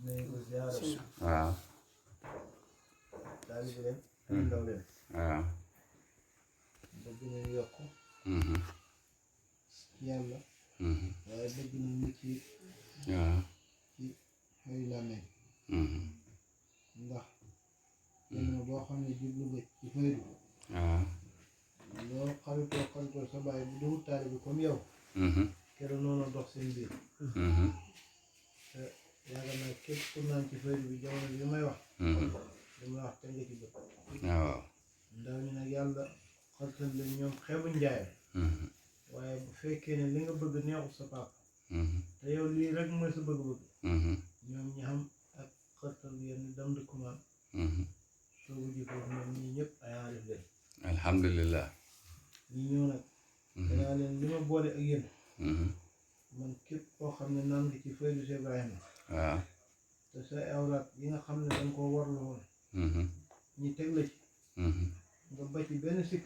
nañu ko ziyaara waaw taalibe leen ay ndaw leen waaw bëgg nañu yokk ci yàlla waaye bëgg nañu nit yi waaw ci xëy làmmeñ ndax jamono boo xam ne jublu nga ci faydu waaw loo xaritoo sa baay bu dul taalibe comme yow keroog noonu dox seen biir te yaakaar naa képp ku naan ci faydu bi jamono bi may wax dama wax te nga ci bët waaw ndaw ñi nag yàlla xaltal leen ñoom xeebuñ njaayam waaye bu fekkee ne li nga bëgg neexul sa papa te yow lii rek mooy sa bëgg-bëgg ñoom ñi xam ak xaltal yenn dam de commande soo ko jëfoo ñoom ñii ñëpp ay aarif leen alhamdulillah ñi ñëw nag danaa leen li ma boole ak yéen man képp koo xam ne naan nga ci faydu Cheikh Ibrahima waaw te sa awraat yi nga xam ne danga koo warlu woon ñi teg la ci nga ba ci benn sikk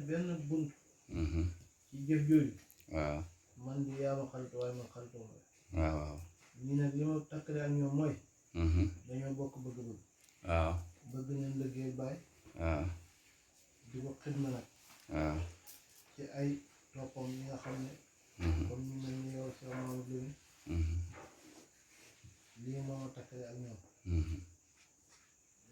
benn bunt ci jëf jooju waaw man di yaa ma xarit waaye man xaritoo ma waaw waaw ñi nag li ma takkale ak ñoom mooy dañoo bokk bëgg-bëgg waaw bëgg nañ liggéey baay waaw di ko xidma nag waaw ci ay toppam yi nga xam ne comme ñu mel ni yow sa Mamadou Lamine lii moo ma takkale ak ñoom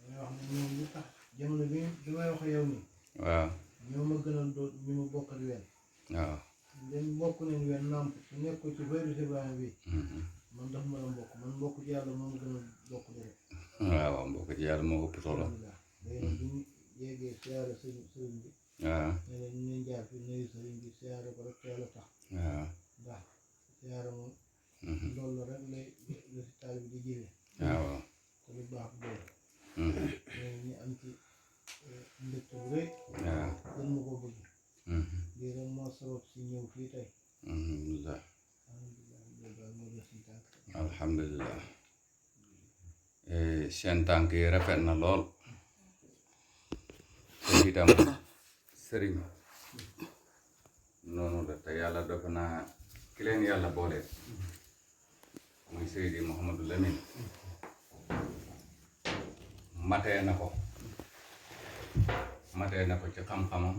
damay wax ne ñoom lu tax jamono bi may wax yow nii waaw ñoo ma gënal doon ñu ma bokkal ween waaw leen bokk nañ ween nàmp su nekkul ci faydu Cheikh Ibrahima bi man daf ma la mbokk man mbokk ci yàlla moom gënal bokk dere waaw waaw mbokk ci yàlla moo ëpp solo alhamdulilah léegi nag bu ñu yeggee siyaare sëriñ bi waaw ne leen ñu leen jaar fi nuyu sëriñ bi siyaare ko rek yàlla tax waaw ndax siyaare moom loolu rek lay la si taal bi di jiwe waaw te lu baax boobu ñu am ci mbégte bu rëy waaw gën ma ko bëgg lii rek moo sabab si ñëw fii tey alhamdulillah alhamdulilah loolu daal moo def si tànk alhamdulillah seen tànk yi rafet na lool te itam sëriñ noonu la te yàlla dafa naa ki leen yàlla boole muy Seydi Mouhamadou Lamine matee na ko ci xam-xamam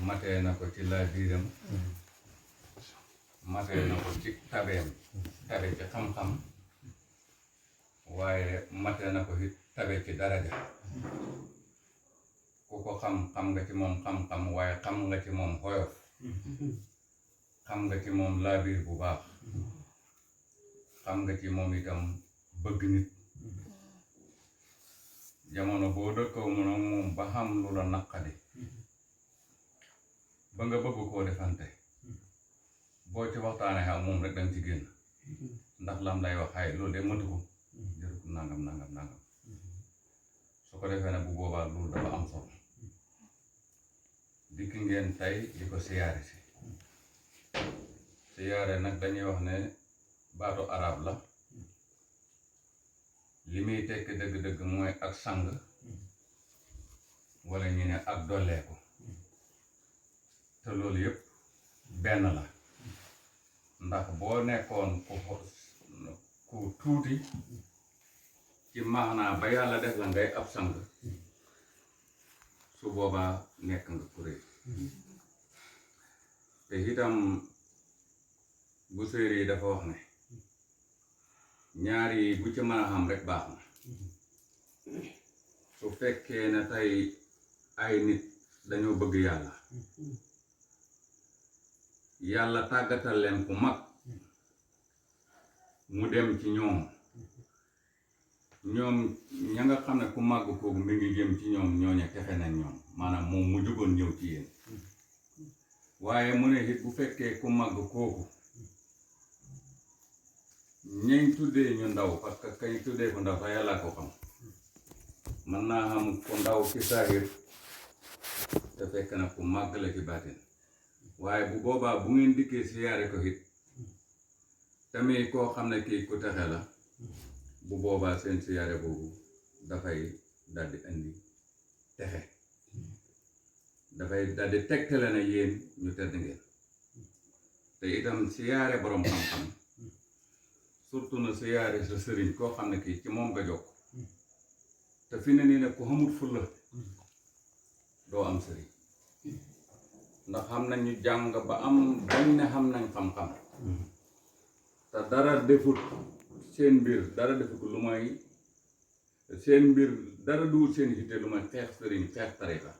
matee na ko ci laabiiram matee na ko ci tabeem tabe ci xam-xam waaye matee na ko it tabe ci daraja ku ko xam nga ci moom xam-xam waaye xam nga ci moom xoyof xam nga ci moom laabiir bu baax xam nga ci moom itam bëgg nit jamono boo dëkkoo mun a moom ba xam lu la naqadi ba nga bëgg koo defante boo ci waxtaanee ak moom rek danga ci génn ndax lam lay wax ay loolu de mëtu ko jëru ko nangam su ko defee nag bu boobaa loolu dafa am solo dikki ngeen tey di ko siyaare si siyaare nag dañuy wax ne baatu arab la li muy tekk dëgg-dëgg mooy ak sang wala ñu ne ak dolleeku te loolu yëpp benn la ndax boo nekkoon ku tuuti ci maanaa ba yàlla def la ngay ab sang su boobaa nekk nga kuréel te itam bu séeréer yi dafa wax ne ñaar yi bu ci mën a xam rek baax na su fekkee ne tey ay nit dañoo bëgg yàlla tàggatal leen ku mag mu dem ci ñoom ña nga xam ne ku màgg kooku mi ngi jëm ci ñoom ñooña texe nañ ñoom maanaam moom mu jugoon ñëw ci yéen waaye mu ne it bu fekkee ku màgg kooku ñañ tuddee ñu ndaw parce que kañ tuddee ko ndaw sax yàlla ko xam mën naa xam ku ndaw ci saahir te fekk na ku màgg la ci baatin waaye bu boobaa bu ngeen dikkee siyaare ko it tamit koo xam ne kii ku texe la bu boobaa seen siyaare boobu dafay daldi indi texe dafay daldi tegtale na yéen ñu tedd ngeen te itam siyaare boroom xam-xam surtout na siyaare sa sëriñ koo xam ne kii ci moom nga jokk te fi ne nii ne ku xamul fulla doo am sëriñ ndax xam nañu jàng ba am bañ ne xam nañ xam-xam te dara defut seen mbir dara defut lu may seen mbir dara duwul seen yitte lu may xeex sëriñ xeex tarixa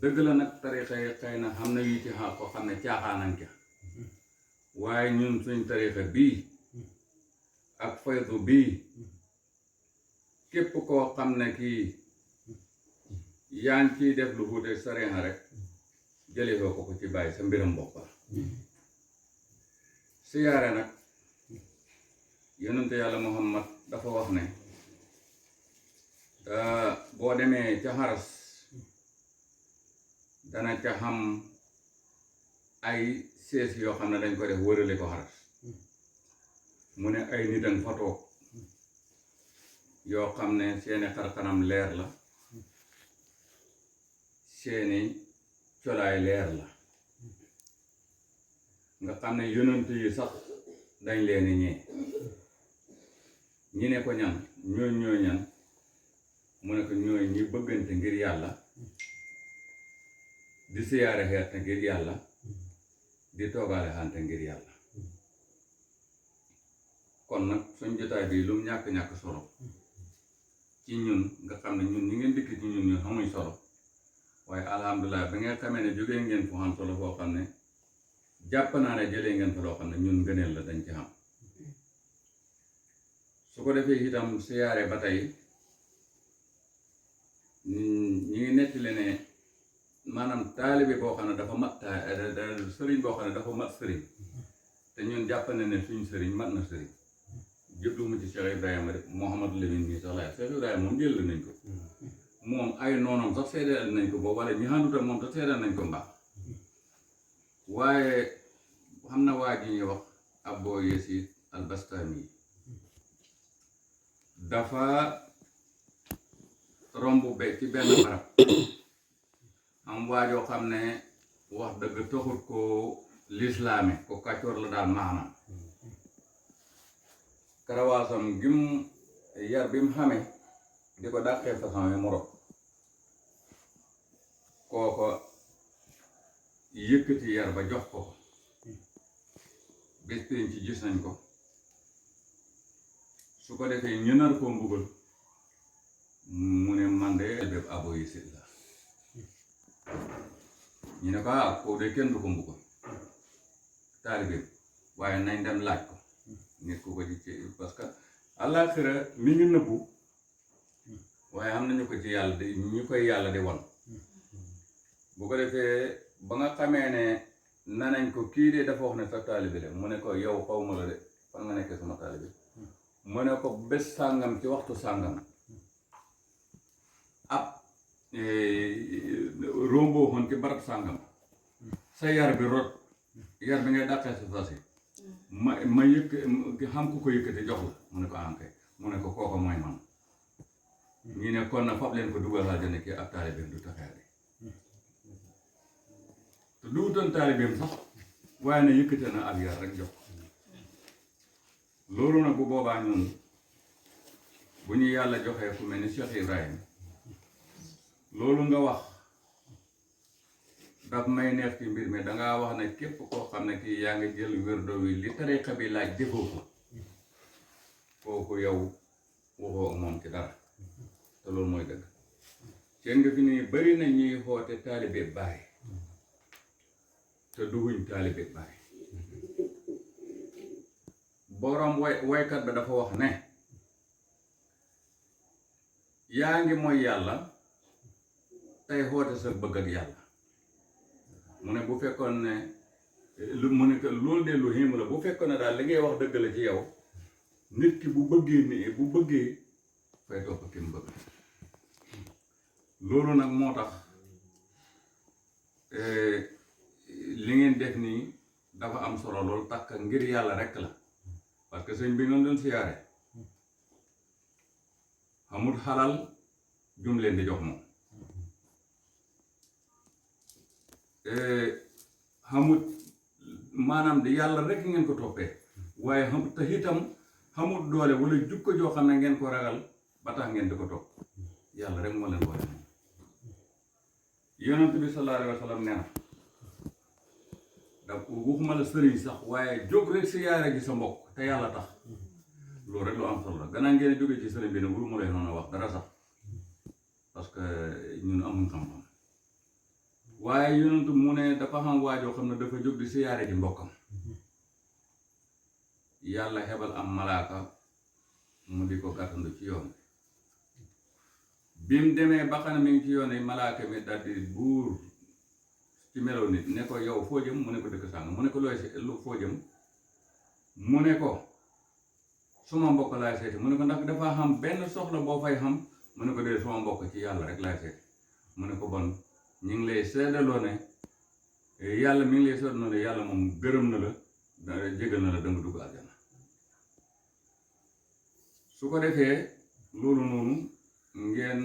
dëgg la nag tarixa yi xëy na xam na yu ci xaa ko xam ne caaxaanañ ca waaye ñun suñ tarixa bii ak faydu bii képp koo xam ne kii yaa ngi ciy def lu wuute sariya rek jëlee ko ko ci bàyyi sa mbiram bopp la siyaare nag yonente yàlla Muhammad dafa wax ne boo demee ca xaras dana ca xam ay sees yoo xam ne dañ ko def wërale ko xaras mu ne ay nit a fa toog yoo xam ne seeni xar-xaram leer la seeni colaay leer la nga xam ne yonent yi sax dañ leen ñee ñi ne ko ñan ñooy ñan mu ne ko ñooy ñi bëggante ngir yàlla di siyaare xeerte ngir yàlla di toogaale xante ngir yàlla kon nag suñ jotaay bi lu mu ñàkk-ñàkk solo ci ñun nga xam ne ñun ñi ngeen dikk ci ñun ñun xamuñ solo waaye alhamdulilah bi nga xamee ne jógee ngeen fu xam solo foo xam ne jàpp naa ne jëlee ngeen fa loo xam ne ñun ngëneel la dañ ci xam su ko defee itam siyaare ba tey ñi ngi nettali ne maanaam taalibe boo xam ne dafa mat sëriñ boo xam ne dafa mat sëriñ te ñun jàpp na ne suñ sëriñ mat na sëriñ jëblu mu ci Cheikh Ibrahima rek Mouhamadou Lamine nii sax laay Cheikh Ibrahima moom jël nañ ko moom ay noonam sax seedeel nañ ko boobu wala ñi àndut ak moom sax seedeel nañ ko mbaax waaye xam na waa ji ñuy wax Abou Yazid al-Bastami dafa romb be ci benn barab am waajoo xam ne wax dëgg taxut ko lislaame ko kàccoor la daal maanaam karawaasam gim yar bi mu xamee di ko dàqee façon yi mu rob kooko yëkkati yar ba jox ko bés pénc ci gis nañ ko su ko defee ñu nar koo mbugal mu ne man de bépp Abou Yazid la ñu ne ko koo de kenn du ko mbugal taalibeem waaye nañ dem laaj ko nit ku ko ci parce que àllaaxira mi ngi nëbbu waaye am nañu ko ci yàlla di ñu koy yàlla di won bu ko defee ba nga xamee ne nanañ ko kii de dafa wax ne sa taalibe la mu ne ko yow xaw ma la de fan nga nekkee sama taalibe mu ne ko bés sàngam ci waxtu sàngam ab rombo xoon ci barab sàngam sa yar bi rot yar bi ngay dàqee sa fasi ma yëkk xam ku ko yëkkati jox la mu ne ko ankay mu ne ko kooka mooy man ñi ne kon na fab leen ko dugal aljana kii ab taalibeem du taxaare te duutoon taalibeem sax waaye ne yëkkate na ab yar rek jox loolu nag bu boobaa ñun bu ñu yàlla joxee ku mel ni Cheikh Ibrahima loolu nga wax daf may neex ci mbir mi dangaa wax ne képp koo xam ne kii yaa ngi jël wérdo wi li tariqa bi laaj defoo ko kooku yow waxoo ak moom ci dara te loolu mooy dëgg seen nga fi nii bari na ñuy xoote taalibe baay te duguñ taalibe baay borom waykat ba dafa wax ne yaa ngi mooy yàlla tey xoote sa bëgg ak yàlla mu ne bu fekkoon ne mu ne loolu de lu xiim la bu fekkoon ne daal li ngay wax dëgg la ci yow nit ki bu bëggee fay topp ki mu bëgg loolu nag moo tax li ngeen def nii dafa am solo loolu takk ngir yàlla rekk la parce que sëñ bi nga doon siyaare xamul xalal jum leen di jox moom xamut maanaam di yàlla rekk ngeen ko toppee waaye xam te itam xamul doole wala jukko joo xam ne ngeen ko ragal ba tax ngeen di ko topp yàlla rek moo leen boole moom yonent bi sallallahu alayhi wa sallam nee na da waxuma la sëriñ sax waaye jóg rek siyaare gi sa mbokk te yàlla tax loolu rek lu am solo la gannaaw ngeen jógee ci sëriñ bi ne wuru mu lay noonu wax dara sax parce que ñun amuñ xam-xam waaye yonent mu ne dafa xam waajoo xam ne dafa jóg di siyaare ji mbokkam yàlla xebal am malaaka mu di ko gàttandu ci yoon bi mu demee ba xam ne mi ngi ci yoon yi malaaka mi daldi buur ci melow nit ne ko yow foo jëm mu ne ko dëkk sàng mu ne ko looy lu foo jëm mu ne ko suma mbokk laay seeti mu ne ko ndax dafa xam benn soxla boo fay xam mu ne ko dee suma mbokk ci yàlla rek laay seeti mu ne ko bon ñu ngi lay seedaloo ne yàlla mi ngi lay seedaloo ne yàlla moom gërëm na la jégal na la danga dugg aljana su ko defee loolu noonu ngeen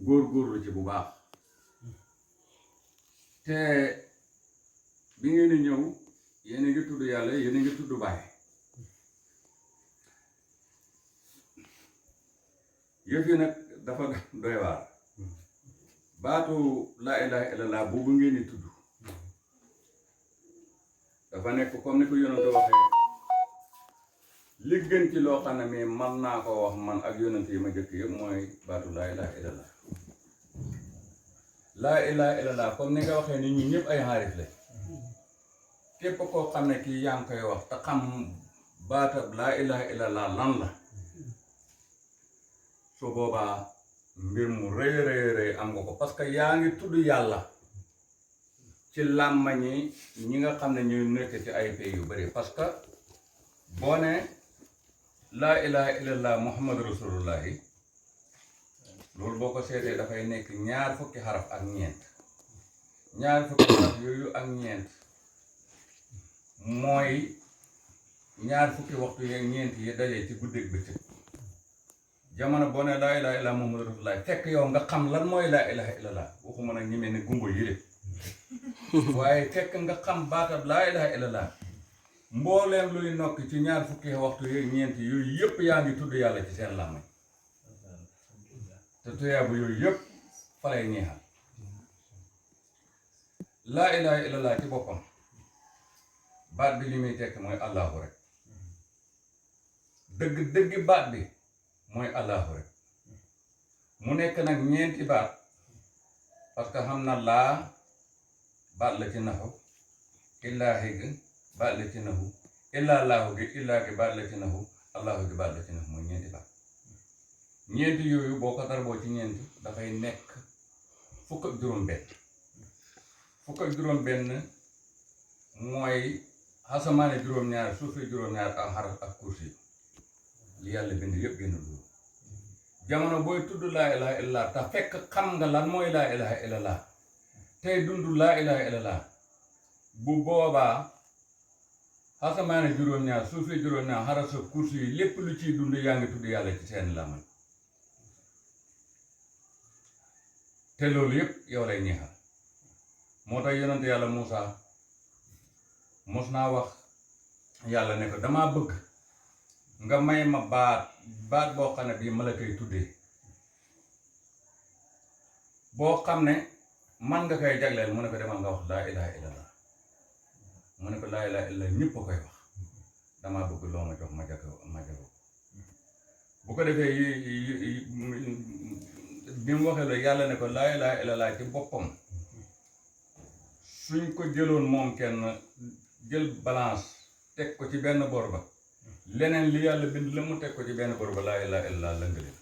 góorgóorlu ci bu baax te bi ngeen di ñëw yéen a ngi tudd yàlla yéen a ngi tudd Baay yëf yi nag dafa doy waar baatu laa ilaaha illallah boobu ngeen di tudd dafa nekk comme ni ko yonent waxee li gën ci loo xam ne mais man naa ko wax man ak yonent yi ma jëkk yëpp mooy baatu laa ilaaha illallah laa ilaaha illallah comme ni nga waxee ni ñun ñëpp ay xaarif la képp koo xam ne kii yaa ngi koy wax te xam baatab laa ilaaha illallah lan la su boobaa mbir mu rëy rëy am nga ko parce que yaa ngi tudd yàlla ci làmmañi ñi nga xam ne ñuy nekk ci ay pays yu bari parce que boo ne laa ilaha illallah muhammadu rasulullahi loolu boo ko seetee dafay nekk ñaar fukki xaraf ak ñeent ñaar fukki xaraf yooyu ak ñeent mooy ñaar fukki waxtu yeeg ñeent yi dajee ci guddeeg bëccëg jamono boo ne laa ilaha illallah muhammadu rasulullahi fekk yow nga xam lan mooy laa ilaha illallah waxuma nag ñi mel ni gumbo yi de waaye fekk nga xam baatab laa ilaha illallah mbooleem luy nokk ci ñaar fukki waxtu yeeg ñeent yooyu yëpp yaa ngi tudd yàlla ci seen làmmañ te tuyaabu yooyu yëpp fa lay ñeexal laa ilaha illallah ci boppam baat bi li muy tekk mooy allahu rek dëgg baat bi mooy allahu rek mu nekk nag ñeenti baat parce que xam na laa baat la ci naxu illaahi gi baat la ci naxu illaa laahu gi illaa gi baat la ci naxu allahu gi baat la ci naxu mooy ñeenti baat ñeenti yooyu boo ko darboo ci ñeenti dafay nekk fukk ak juróom benn fukk ak juróom benn mooy xasamaane juróom-ñaar suufi juróom-ñaar ak xaras ak kursi li yàlla bind yëpp génn loolu jamono booy tudd laa ilaha illallah te fekk xam nga lan mooy laa ilaha illallah tey dund laa ilaha illallah bu boobaa xasamaane juróom-ñaar suufi juróom-ñaar xaras ak kursi yi lépp lu ciy dund yaa ngi tudd yàlla ci seen làmmiñ te loolu yëpp yow lay ñeexal moo tax yonent yàlla Muusa mos naa wax yàlla ne ko damaa bëgg nga may ma baat boo xam ne bii ma la koy tuddee boo xam ne man nga koy jagleel mu ne ko demal nga wax laa ilaha illallah mu ne ko laa ilaha illallah ñëpp a koy wax damaa bëgg loo ma jox ma jago bu ko defee bi mu waxee la yàlla ne ko laa ilaha illallah ci boppam suñ ko jëloon moom kenn jël balance teg ko ci benn bor ba leneen li yàlla bind la mu teg ko ci benn bor ba laa ilaha illallah lëngale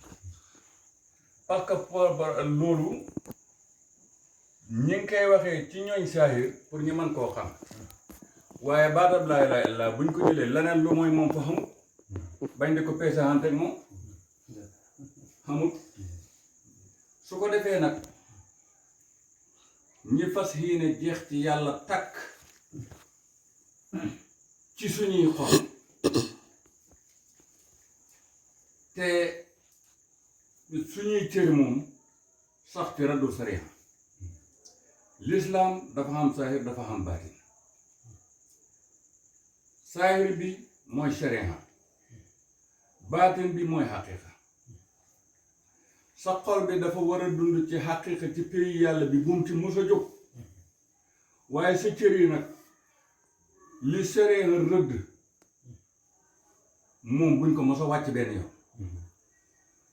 parce que loolu ñi ngi koy waxee ci ñooñ saahir pour ñu mën koo xam waaye baatab laa ilaha illallah buñ ko jëlee leneen lu mooy moom fa xamut bañ di ko peesaanteeg moom xamut su ko defee nag ñi fas yéene jeex ci yàlla takk ci suñuy xol te suñuy cër moom sax ci raddu sariya lislaam dafa xam saahir dafa xam baatin saahir bi mooy sharia baatin bi mooy xaqiqa sa xol bi dafa war a dund ci xaqiqa ci pays yàlla bi bum ci mos a jóg waaye sa cër yi nag li sharia rëdd moom buñ ko mos a wàcc benn yoon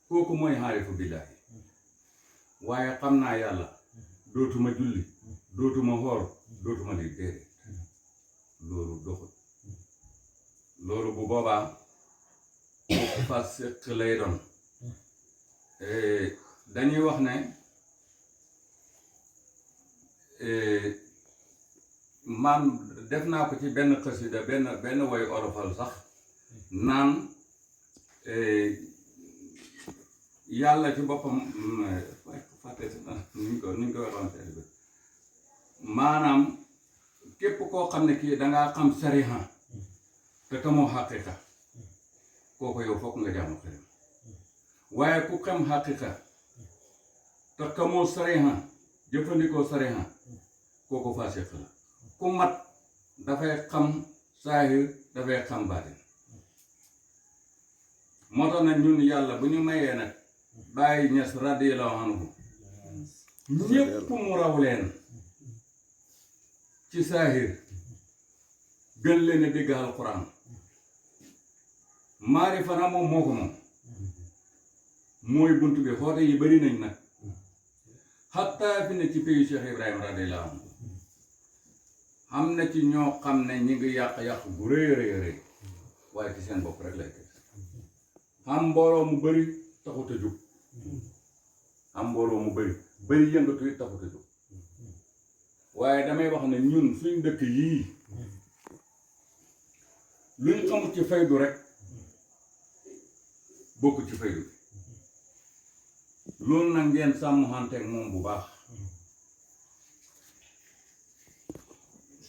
kooku mooy xaarifu billaahi waaye xam naa yàlla dootuma julli dootuma xoor dootuma di déedéet loolu doxul loolu bu boobaa fasiq lay doon dañuy wax ne man def naa ko ci benn xasida benn woy olofal sax naan yàlla ci boppam fàtte nuñ ko waxoon seen bi maanaam képp koo xam ne kii dangaa xam sariha te xamoo xaqiqa kooku yow fokk nga jaamu xërëm waaye ku xam xaqiqa te xamoo sariha jëfandikoo sariha kooku faasiq la ku mat dafay xam saahir dafay xam baatin moo tax nag ñun yàlla bu ñu mayee nag Baay Ñas radiyallahu anhu ñépp mu raw leen ci saahir gën leen a dégg alquran maarifa na moom moo ko moom mooy bunt bi xoote yi bari nañ nag xattaa fi ne ci pays Cheikh Ibrahima radiyallahu anhu xam na ci ñoo xam ne ñi ngi yàq bu rëy rëy waaye ci seen bopp rek lay teg xam mbooloo mu bari taxut a jóg am mbooloo mu bari yëngatu yi taxut a jóg waaye damay wax ne ñun suñ dëkk yii luñ xamut ci faydu rek bokk ci faydu bi loolu nag ngeen sàmmanteeg moom bu baax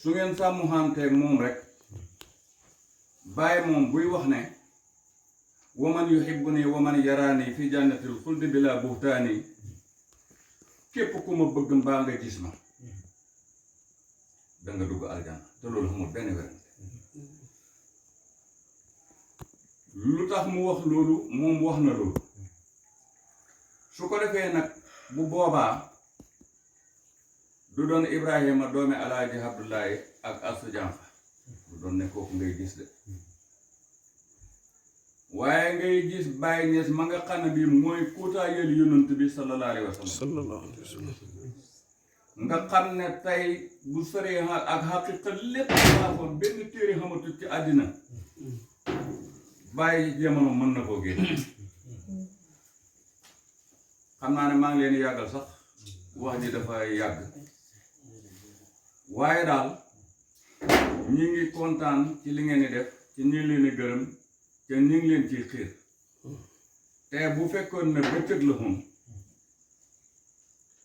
su ngeen sàmmanteeg moom rek bàyyi moom buy wax ne waman yuhibbuni waman yaraani fi jannatil xuldi bila buhtaani képp ku ma bëgg mbaa nga gis ma danga dugg aljana te loolu xamul benn werante lu tax mu wax loolu moom wax na loolu su ko defee nag bu boobaa du doon Ibrahima doomi Alaaji Abdullahi ak Astu Janfa du doon ne kooku ngay gis de waaye ngay gis Baay Ñas ma nga xam ne bi mooy kuutaayal yonent bi sallallahu alayhi wa sallam nga xam ne tey bu sëree ak xaqiqa lépp baaxoon benn téere xamatut ci àddina bàyyi jamono mën na koo génn xam naa ne maa ngi leen yàggal sax wax ji dafa yàgg waaye daal ñi ngi kontaan ci li ngeen di def ci ñi leen di gërëm te ñu ngi leen ciy xiir te bu fekkoon ne bëccëg la moom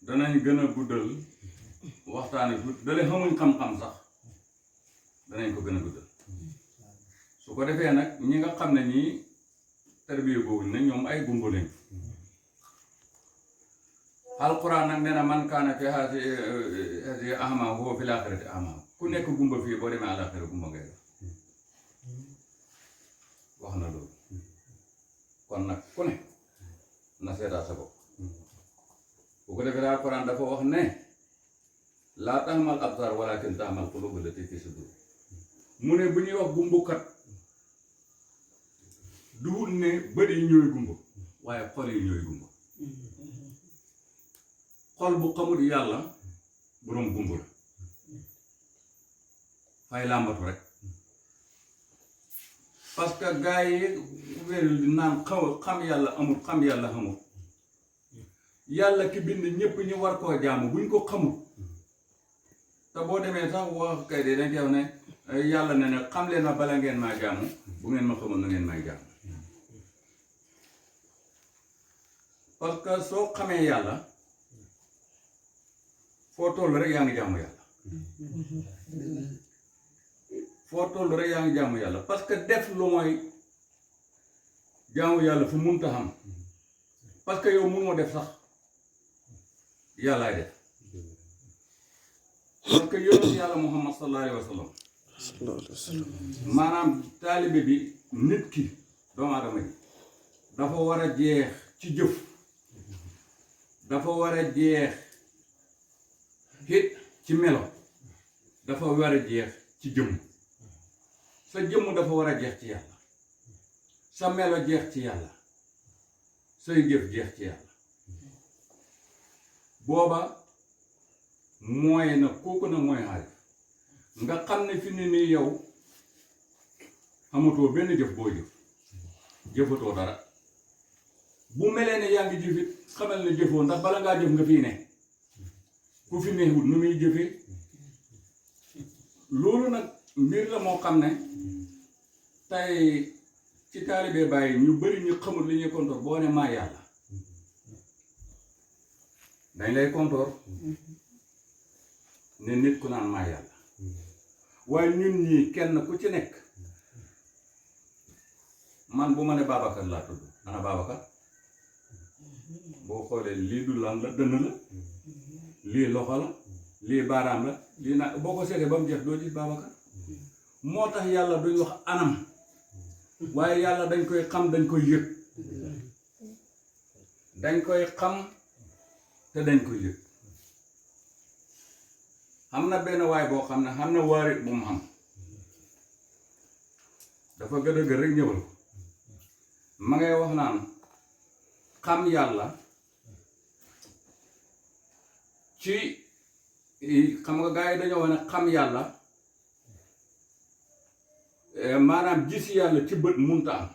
danañ gën a guddal waxtaani tuuti dale xamuñ xam-xam sax danañ ko gën a guddal su ko defee nag ñi nga xam ne ñii tarbiya boobu ne ñoom ay gumbo lañ alquran nag nee na man kaana fi haadihi a'maa huwa fil aaxirati a'maa ku nekk gumba fii boo demee àllaaxira gumba ngay def wax na loolu kon nag ku ne na seetaat sa bopp bu ko defee alquran dafa wax ne laa tahmal absar walakin tahmal qulub allati fi sudur mu ne bu ñuy wax gumbukat duwul ne bët yi ñooy gumba waaye xol yi ñooy gumba xol bu xamul yàlla boroom gumba la fay làmbatu rek parce que gars yi wéeru di naan xam yàlla amul xam yàlla xamul yàlla ki bind ñépp ñu war koo jaamu buñ ko xamul te boo demee sax wax kay de dañ koy wax ne yàlla ne ne xam leen ma bala ngeen maa jaamu bu ngeen ma xamul na ngeen may jaamu parce que soo xamee yàlla foo toll rek yaa ngi jaamu yàlla foo toll rek yaa ngi jaamu yàlla parce que def lu mooy jaamu yàlla fu munta xam parce que yow mënoo def sax yàllaay def parce que yonent yàlla Muhammad sallallahu alayhi wa sallam maanaam taalibe bi nit ki doomu aadama ji dafa war a jeex ci jëf dafa war a jeex it ci melo dafa war a jeex ci jëmm sa jëmm dafa war a jeex ci yàlla sa melo jeex ci yàlla say jëf jeex ci yàlla booba mooy na kooku nag mooy xaarif nga xam ne fi ni nii yow amatoo benn jëf boo jëfatoo dara bu melee ne yaa ngi jëfit xamal ne jëfoo ndax bala ngaa jëf nga fii ne ku fi neexut nu muy jëfee loolu nag mbir la moo xam ne tey ci taalibe Baay ñu bari ñu xamul li ñuy kontoor boo ne maa yàlla dañ lay kontoor ne nit ku naan maa yàlla waaye ñun ñii kenn ku ci nekk man bu ma ne Babacar laa tudd ana Babacar boo xoolee lii du lan la dënn la lii loxo la lii baaraam la lii na boo ko seetee ba mu jeex doo gis Babacar moo tax yàlla duñ wax anam waaye yàlla dañ koy xam dañ koy yëg dañ koy xam te dañ koy yëg xam na benn waay boo xam ne xam na waarit bu mu xam dafa gën a gën rek ñëwal ko ma ngay wax naan xam yàlla ci xam nga gars yi dañoo wax ne xam yàlla maanaam gis yàlla ci bët munta am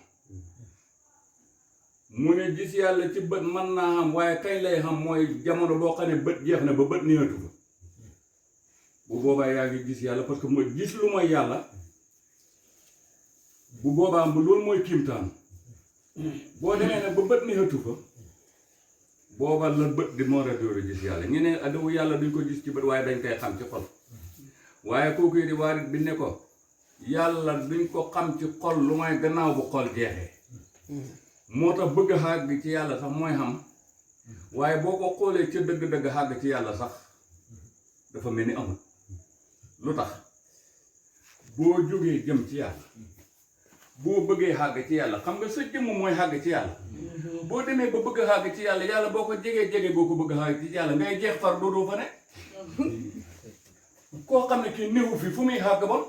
mu ne gis yàlla ci bët mën naa xam waaye kañ lay xam mooy jamono boo xam ne bët jeex na ba bët néewatu fa bu boobaa yaa ngi gis yàlla parce que mooy gis lu mooy yàlla bu boobaa loolu mooy kiimtaan boo demee nag ba bët néewatu fa booba la bët di moo door a gis yàlla ñu ne adawu yàlla duñ ko gis ci bët waaye dañ koy xam ci xol waaye kooku di waarit bi ne ko yàlla duñ ko xam ci xol lu may gannaaw bu xol jeexee moo tax bëgg a xàgg ci yàlla sax mooy xam waaye boo ko xoolee ca dëgg-dëgg xàgg ci yàlla sax dafa mel ni amul lu tax boo jógee jëm ci yàlla boo bëggee xàgg ci yàlla xam nga sa jëmm mooy xàgg ci yàlla boo demee ba bëgg a xàgg ci yàlla yàlla boo ko jegee boo ko bëgg a xàgg ci yàlla ngay jeex far doodoo fa ne koo xam ne kii néewu fi fu muy xàgg bon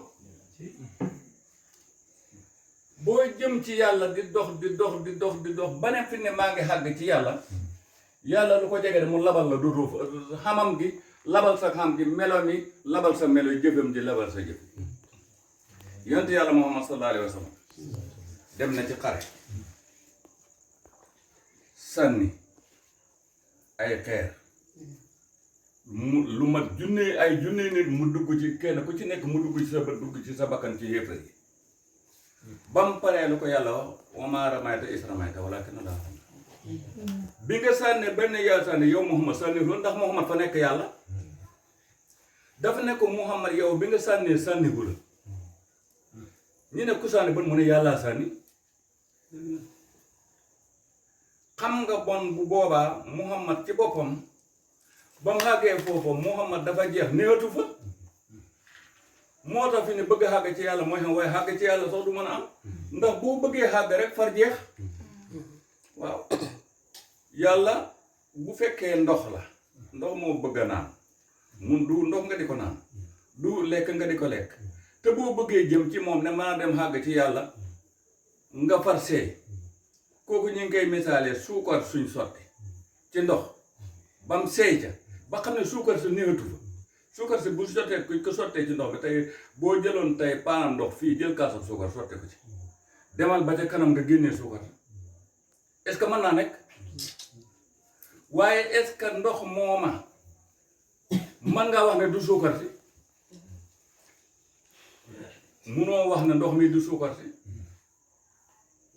boo jëm ci yàlla di dox ba ne fi ne maa ngi xàgg ci yàlla lu ko jege de mu labal la dootoo fa xamam gi labal sa xam gi melo mi labal sa melo jëfam ji labal sa jëf yonent yàlla Muhammad sallallahu alayhi wa sallam dem na ci xare sànni ay xeer mu lu mat junne nit mu dugg ci kenn ku ci nekk mu dugg ci sa bët dugg ci sa bakkan ci yéefar yi ba mu paree lu ko yàlla wax wa maa ramayta iz ramayta walaakinna Allaaha ramaa bi nga sànne benn yàlla sànni yow Muhammad sànni loolu ndax Muhammad fa nekk yàlla dafa ne ko Muhammad yow bi nga sànnee sànni gu la ñu ne ku sànni ban mu ne yàllaa sànni xam nga bon bu boobaa Muhammad ci boppam ba mu xàggee foofu Muhammad dafa jeex néewatu fa moo tax fi ne bëgg a xàgg ci yàlla mooy xam waaye xàgg ci yàlla sax du mën a am ndax boo bëggee xàgg rek far jeex waaw yàlla bu fekkee ndox la ndox moo bëgg a naan mun du ndox nga di ko naan du lekk nga di ko lekk te boo bëggee jëm ci moom ne mën a dem xàgg ci yàlla nga far seey kooku ñu ngi koy misaalee suukar suñ sotti ci ndox bam seey ca ba xam ne suukar si néewatu fa suukar si bu sottee ko sottee ci ndox bi tey boo jëloon tey paanam ndox fii jël kaasam suukar sotte ko ci demal ba ca kanam nga génnee suukar est-ce que mën naa nekk waaye est-ce que ndox mooma mën ngaa wax ne du suukar si munoo wax ne ndox mi du suukar si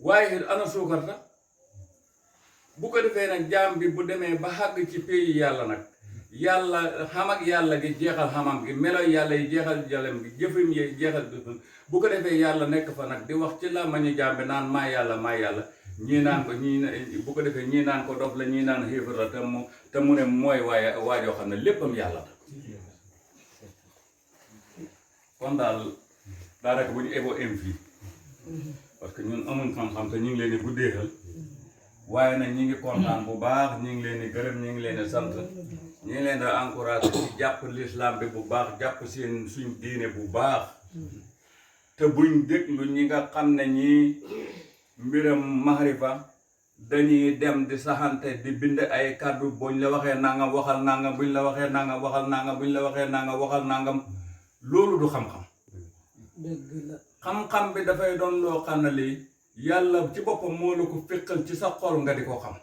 waaye ana suukar sax bu ko defee nag jaam bi bu demee ba xàgg ci pays yàlla nag yàlla xam ak yàlla gi jeexal xamam gi melo yàlla yi jeexal jalem gi jëfam yi jeexal jëfam bu ko defee yàlla nekk fa nag di wax ci làmmiñu jaam bi naan maa yàlla ñii naan ko bu ko defee ñii naan ko dof la ñii naan xiifar la te mu ne mooy waajoo xam ne léppam yàlla la kon daal daanaka bu ñu ebo em fii parce que ñun amuñ xam-xam te ñu ngi leen di guddeexal waaye nag ñi ngi kontaan bu baax ñi ngi leen di gërëm ñi ngi leen di sant ñi ngi leen di encouragé ci jàpp l'islam bi bu baax jàpp seen suñ diine bu baax te buñ déglu ñi nga xam ne ñii mbiram maxrifa dañuy dem di saxante di bind ay kàddu buñ la waxee nangam waxal nangam buñ la waxee nangam waxal nangam buñ la waxee nangam waxal nangam loolu du xam-xam xam-xam bi dafay doon loo xam ne lii yàlla ci boppam moo la ko féqal ci sa xol nga di ko xam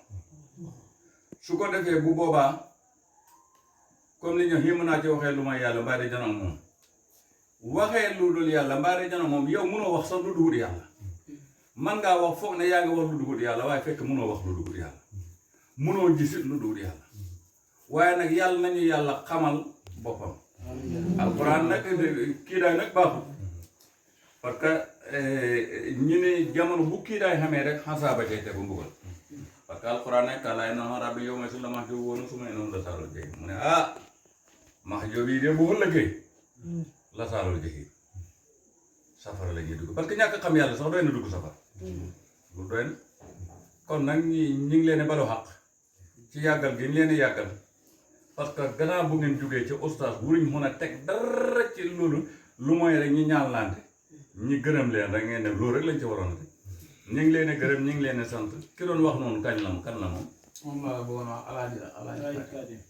su ko defee bu boobaa comme li ñu xii mën naa ci waxee lu may yàlla mbaa de janoom moom waxee lu dul yàlla mbaa de janoom moom yow mënoo wax sax lu dul yàlla man ngaa wax foog ne yaa ngi wax lu dul yàlla waaye fekk mënoo wax lu dul yàlla mënoo gisit lu dul yàlla waaye nag yàlla nañu yàlla xamal boppam alxuraan nag kii daay nag baaxul parce que ñu ne jamono bu kii daay xamee rek xasaaba cay tegu mbugal parce que alxuraan nekk laay noonu rabbi yow ma si la max job woonu su may noonu la saalol jëgi mu ne max job yi de bu ëllëgee la saalol jëgi safara la ñuy dugg parce que ñàkk xam yàlla sax doy na dugg safara lu doy na kon nag ñi ngi leen balu xaq ci yàggal gi ñu leen yàggal parce que gannaaw bu ngeen jógee ci ustaas wuruñ mën a teg dara ci loolu lu mooy rek ñi ñaan lante ñi gërëm leen rek ngeen def loolu rek lañ ci waroon rek ñu ngi leen gërëm ñu ngi leen sant ki doon wax noonu kañ la kan la moom la bëggoon wax alaaji Kadim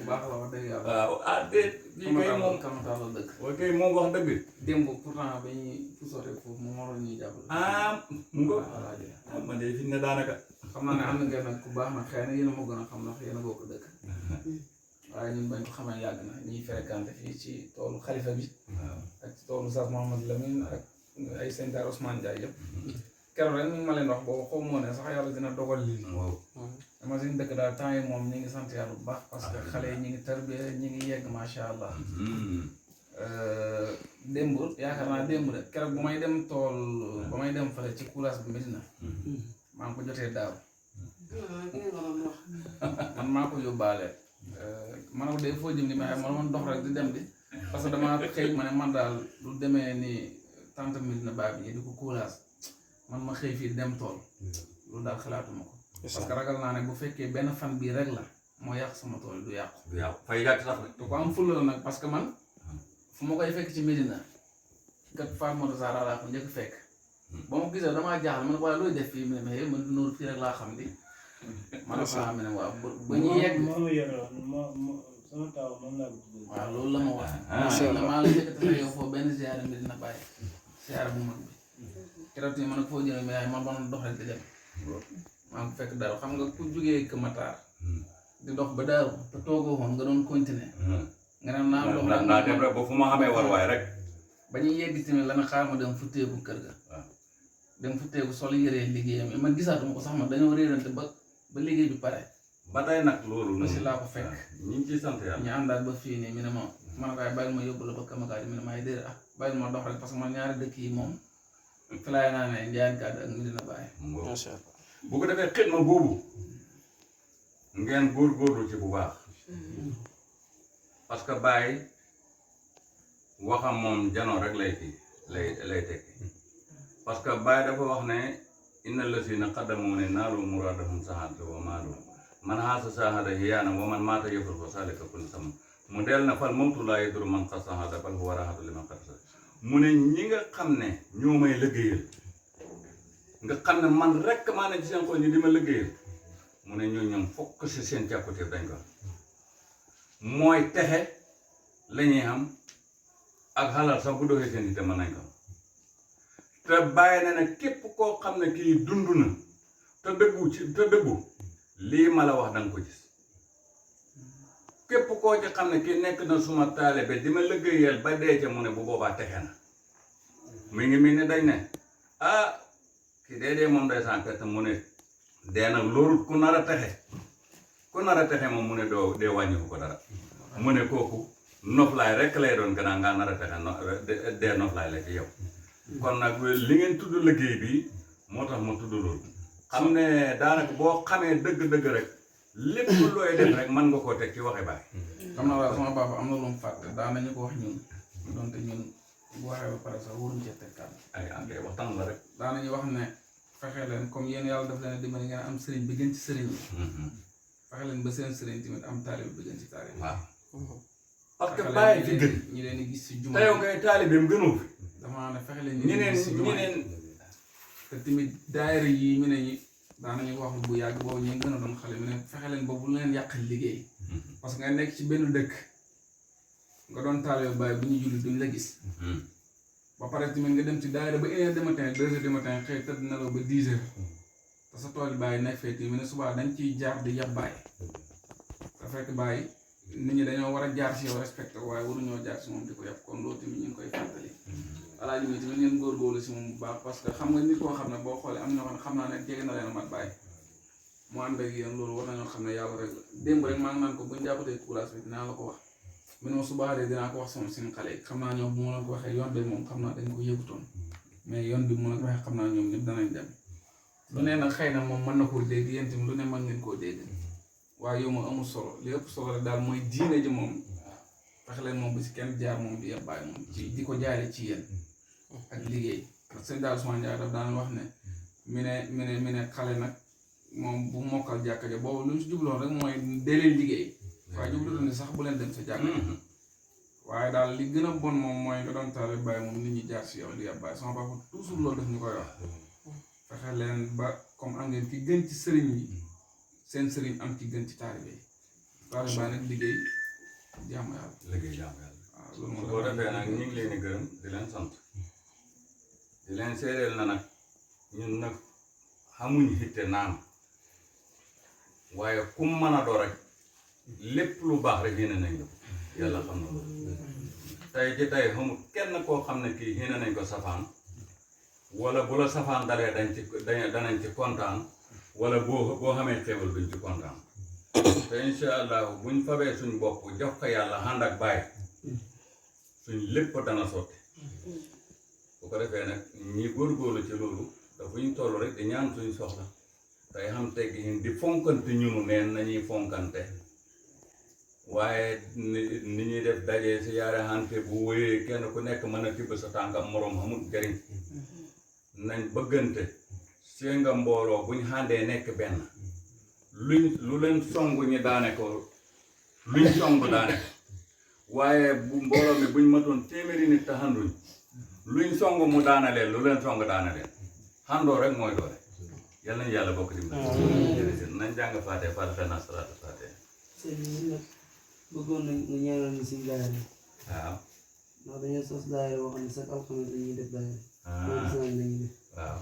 baax la wax dëgg yàlla waaw déet bii kay moom Kamataar la dëkk waaye kay moom wax dëgg démb pourtant ba ñuy pusoore foofu moom waroon ñuy jàppale mu ngo alaaji man de fi ne daanaka xam naa ne am na ngeen nag ku baax nag xëy na yéen a ma gën a xam ndax yéen a bokk dëkk waaye ñun bañ ko xamee yàgg na ñuy fréquenté fii ci toolu xalifa bi ak ci toolu Oustaz Mouhamadou Lamine ak ay sëñ Daara Ousmane Ndiaye yëpp keroog rek mi ngi ma leen wax boobu xaw moo ne sax yàlla dina dogal lii dama suñu dëkk daal temps yi moom ñi ngi sant yàlla bu baax parce que xale yi ñi ngi tarbiya ñi ngi yegg macha allah démb yaakaar naa démb de keroog bu may dem tool ba may dem fale ci courage bi Medina maa ngi ko jotee daaw man maa ko yóbbaale ma ne ko de foo jëm ni ma man dox rek di dem di parce que dama xëy ma ne man daal lu demee ni tante Medina Baay bi di ko courage man ma xëy fii dem tool loolu daal xalaatuma ko parce que ragal naa ne bu fekkee benn fan bii rek la moo yàq sama tool du yàqu fay yàq sax du ko am fulla la nag parce que man fu ma koy fekk ci Medina kat Fatoumata Zahra laa ko njëkk fekk ba ma gisee damaa jaaxal man waaye looy def fii mu ne ma man du nóoru fii rek laa xam di man a faa ne waaw ba ñu yegg sama taw moom laa ko tuddee waaw loolu la ma wax maa la njëkk a yow foofu benn ziyaara Medina Baye ziyaara bu mag bi keroog tamit man nag foo jëlee mais man doon dox rek di dem maa ngi ko fekk Daaru xam nga ku jógee Kër Matar di dox ba Daaru te toogoo woon nga doon continuer nga ne naa dox naa dem rek ba fu ma xamee war waay rek ba ñuy yegg tamit la na xaar ma dem futteeku kër ga dem futteeku sol yëree liggéeyam man gisaatuma ko sax man dañoo réerante ba liggéey bi pare ba tey nag loolu aussi laa ko fekk ñu ngi ciy sant yàlla ñu àndaat ba fii nii mi ne ma man a kaay bàyyil ma yóbbu la ba kamakaay mi ne maay déedéet bàyyil ma dox rek parce que man ñaari dëkk yi moom fi laay naa ne Ndiayène Kade ak Medina Baye bu ko defee xidma boobu ngeen góorgóorlu ci bu baax parce que Baye waxam moom janoo rek lay tekki parce que Baye dafa wax ne inna lasina qaddamu ne naalu muradahum sahada wa maalu man haasa sahada hiyaana wa man maata yëfal ko salika kun sama mu del na fal mawtu laa yaduru man xas sahada bal huwa rahatu liman xas mu ne ñi nga xam ne ñoo may liggéeyal nga xam ne man rek maa ne ci seen xol ñi di ma liggéeyal mu ne ñoom fokk si seen càkkutéef dañ ko mooy texe la ñuy xam ak xalal sax bu doxee seen ite mën nañ ko te bàyyi na ne képp koo xam ne kii dund na te dëggu lii ma la wax danga ko gis képp koo ci xam ne kii nekk na suma taalibe di ma liggéeyal ba dee ca mu ne bu boobaa texe na mu ngi mel ni dañ ne ki dee moom day san perte mu ne dee nag loolu ku nar a texe moom mu ne dee wàññiku ko dara mu ne kooku noflaay rek lay doon gannaaw ngaa nar a texe dee noflaay la ci yow kon nag li ngeen tudd liggéey bi moo tax mu tudd loolu xam ne daanaka boo xamee dëgg-dëgg rek lépp looy def rek mën nga koo teg ci waxe Baay xam naa daal sama papa am na lu mu fàtte daan nañu ko wax ñun donte ñun bu waxee ba pare sax waruñ cee teg kàddu. ay engrais waxtaan la rek. daanañu wax ne fexe leen comme yéen yàlla daf leen dimbali ngeen am sëriñ bi gën ci sëriñ yi. fexe leen ba seen sëriñ tamit am taalibe bi gën ci taalibe. waaw. parce que bàyyi fi gën. ñi leen di gis si juma. te yow ngay taalibeem gënoo fi. damaa ne fexe leen ñu gis si juma te tamit daayira yi mu ne ñi daanañu wax bu yàgg boobu ñu gën a doon xale mu ne fexe leen ba bu leen yàqal liggéey. parce que nga nekk ci benn dëkk nga doon taalibe bàyyi bu ñu julli duñ la gis. ba pare tamit nga dem ci daayira ba 1h du matin 2h du matin xëy tëdd na la ba 10h te sa tool bàyyi nekk fee tamit ne subaa dañ ciy jaar di yab bàyyi te fekk bàyyi nit ñi dañoo war a jaar si yow respecté waaye waruñoo jaar si moom di ko yab kon loolu tamit ñu ngi koy fàttali. alaaji mi tamit ngeen góorgóorlu si moom bu baax parce que xam nga nit koo xam ne boo xoolee am na ñoo xam ne xam naa ne jege na leen mat bàyyi mu ànd ak yéen loolu war nañoo xam ne yàlla rek la démb rek maa ngi naan ko buñ jàppatee courage bi dinaa la ko wax. man moom su baaxee dinaa ko wax sama suñu xale yi xam naa ñoom bu ma la ko waxee yoon bi moom xam naa dañ ko yëgutoon mais yoon bi mu la ko waxee xam naa ñoom ñëpp danañ dem lu ne nag xëy na moom mën na koo dégg yéen tamit lu ne mën ngeen koo dégg waaye yow moom amul solo li ëpp solo rek daal mooy diine ji moom fexe leen moom bu si kenn jaar moom di yebbaay moom ci di ko jaaree ci yéen ak liggéey parce que sëñ daal Ousmane Ndiaye daf daan wax ne mi ne xale nag moom bu mokkal jàkka ja boobu lu ñu si jubloon rek mooy dee leen liggéey waaye jublutoon ni sax bu leen dem sa jàkka waaye daal li gën a bon moom mooy nga doon taale bàyyi moom nit ñi jaar si yow di yebbaay sama papa toujours loolu daf ñu koy wax fexe leen ba comme am ngeen ki gën ci sëriñ yi seen sëriñ am ki gën ci taalibe yi taalibe baa nag liggéey jaamu yàlla. liggéey jaamu yàlla. waaw loolu su ko defee nag ñu ngi leen di gërëm di leen sant di leen seedeel na nag ñun nag xamuñ xitte naan waaye kum mën a doo rek lépp lu baax rek yéene nañ ko yàlla xam na loolu tey ci tey xamul kenn koo xam ne kii yéene nañ ko safaan wala bu la safaan dalee danañ ci kontaan wala boo xamee xéwal duñ ci kontaan te incha allah buñ fabee suñ bopp jox ko yàlla ànd ak bàyyi suñ lépp dana sotti bu ko defee nag ñi góorgóorlu ci loolu dafa ñu toll rek di ñaan suñ soxla tey xam teggi di fonkante ñunu neen nañuy fonkante waaye ni ñuy def dajee si yaare xante bu wéyee kenn ku nekk mën a tibb sa tànkam moroom xamul jariñ nañ bëggante see nga mbooloo buñ xàndee nekk benn lu leen song ñi daane ko luñ song daane ko waaye bu mbooloo mi buñ matoon téeméeri nit te xanduñ luñ song mu daana leen lu leen song daana leen xandoo rek mooy doole yal nañu yàlla bokk dimbali nañ jàng faate faate na salaatu faate sëñ bi nag bëggoon nañ nga ñaanal ñu si daayira waaw ndax dañoo sos daayira boo xam ne chaque alxames dañuy def daayira loolu semaine lañuy def waaw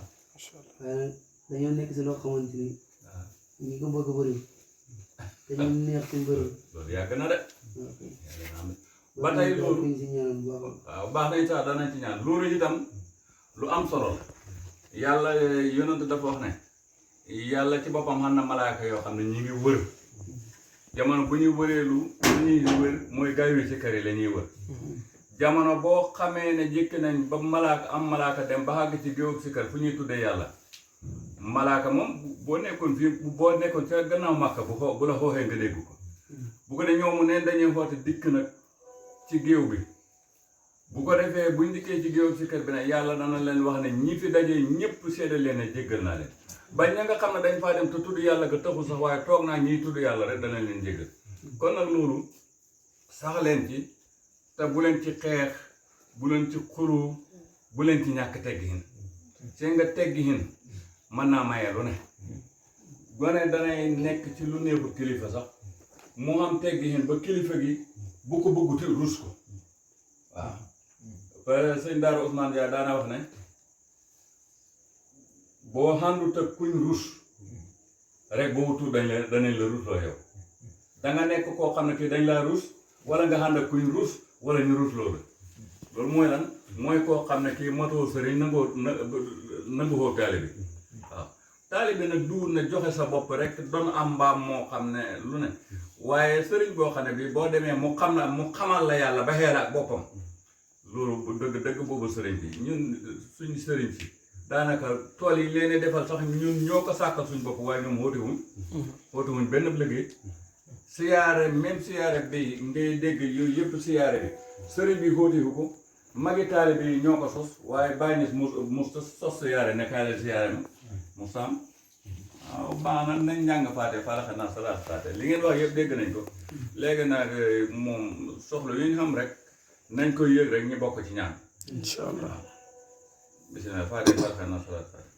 waaye nag dañoo nekk si loo xamante ni ñi ko bëgg bëri te ñu neex suñ bëri loolu yàgg na de ba tey loolu ñu si ñaanal bu baax waaw baax nañ sax danañ ci ñaan loolu itam lu am solo la yàlla yonent dafa wax ne yàlla ci boppam xam na malaaka yoo xam ne ñi ngi wër jamono bu ñuy wëree lu ñuy wër mooy gaay wi ci kër yi la ñuy wër jamono boo xamee ne jëkk nañ ba malaaka dem ba àgg ci géew si kër fu ñuy tuddee yàlla malaaka moom boo nekkoon fii boo nekkoon ca gannaaw màkka bu la xooxee nga dégg ko bu ko de ñoomu neen dañuy xoote dikk nag ci géew bi bu ko defee buñ dikkee ci géew si kër bi nag yàlla dana leen wax ne ñi fi dajee ñëpp seede leen ne jéggal naa leen bañ ña nga xam ne dañ faa dem te tudd yàlla ga taxul sax waaye toog naa ñiy tudd yàlla rek dana leen jéggal kon nag loolu sax leen ci te bu leen ci xeex bu leen ci xuru bu leen ci ñàkk teggihin see nga teggihin mën naa maye lu ne gone danay nekk ci lu neexul kilifa sax mu xam teggihin ba kilifa gi bu ko bëgguti rus ko waaw parce que sëñ Daara Ousmane Ndiaye daana wax ne boo xàndut ak kuñ rus rek boo wutul danañ la rusloo yow danga nekk koo xam ne kii dañ laa rus wala nga xànd ak kuñ rus wala ñu rus loolu mooy lan mooy koo xam ne kii matoo sëriñ nanguwoo taalibe bi waaw taalibe nag duwul ne joxe sa bopp rek doon am mbaam moo xam ne lu ne waaye sëriñ boo xam ne bii boo demee mu xamal la yàlla ba xeela ak boppam loolu bu dëgg boobu sëriñ bi ñun suñu sëriñ si daanaka tool yi leen defal sax ñun ñoo ko sàkkal suñ bopp waaye ñoom xóotuwuñ benn liggéey siyaare même siyaare bi ngay dégg yooyu yëpp siyaare bi sëriñ bi xóotiwu ko magi taalibe yi ñoo ko sos waaye bàyyi nis mu sos siyaare ne kaay leen siyaare ma mu saam waaw baax na nañ njàng faate faraxa naa salaat faate li ngeen wax yëpp dégg nañ ko léegi nag moom soxla yu ñu xam rek nañ koy yëg rek ñu bokk ci ñaan incha allah bismillah faate faraxa naa salaat faate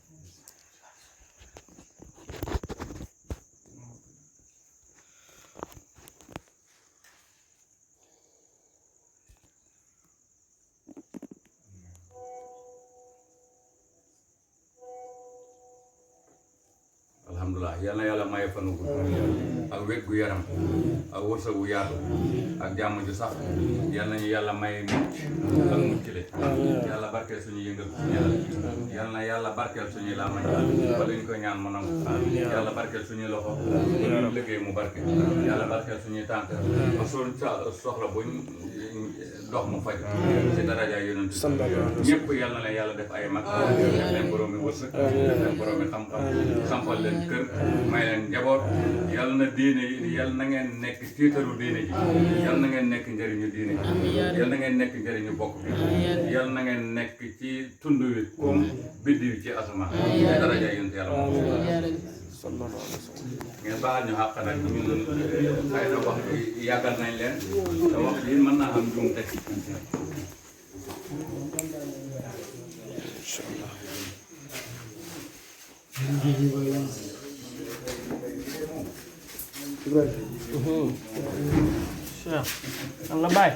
alhamdulilah yal na yàlla maye fan wu gudd ak wér gu yaram ak wërsëg gu yaatu ak jàmm ju sax yal nañu yàlla may mucc ak muccile yàlla barkeel suñu yëngal suñu yal na yàlla barkeel suñuy làmmañ ba luñ ko ñaan mu nangu yàlla barkeel suñuy loxo ba luñ liggéey mu barke yàlla barkeel suñuy tànk ba suñ soxla buñ dox mu faj ci daraja yonent ñëpp yal na leen yàlla def ay mag def leen boroomi wërsëg def leen boroomi xam-xam sampal leen kër may leen njaboot yal na diine yi yal na ngeen nekk tiitaru diine ji yal na ngeen nekk njëriñu diine ji yal na ngeen nekk njëriñu bokk bi yal na ngeen nekk ci tund wi comme biddiw ci asamaan ci daraja yonent yàlla moom ngeen baal ñu xàq nag ñun xëy na wax bi yàggal nañ leen te wax ji mën naa am juum teg Cheikh Allah baay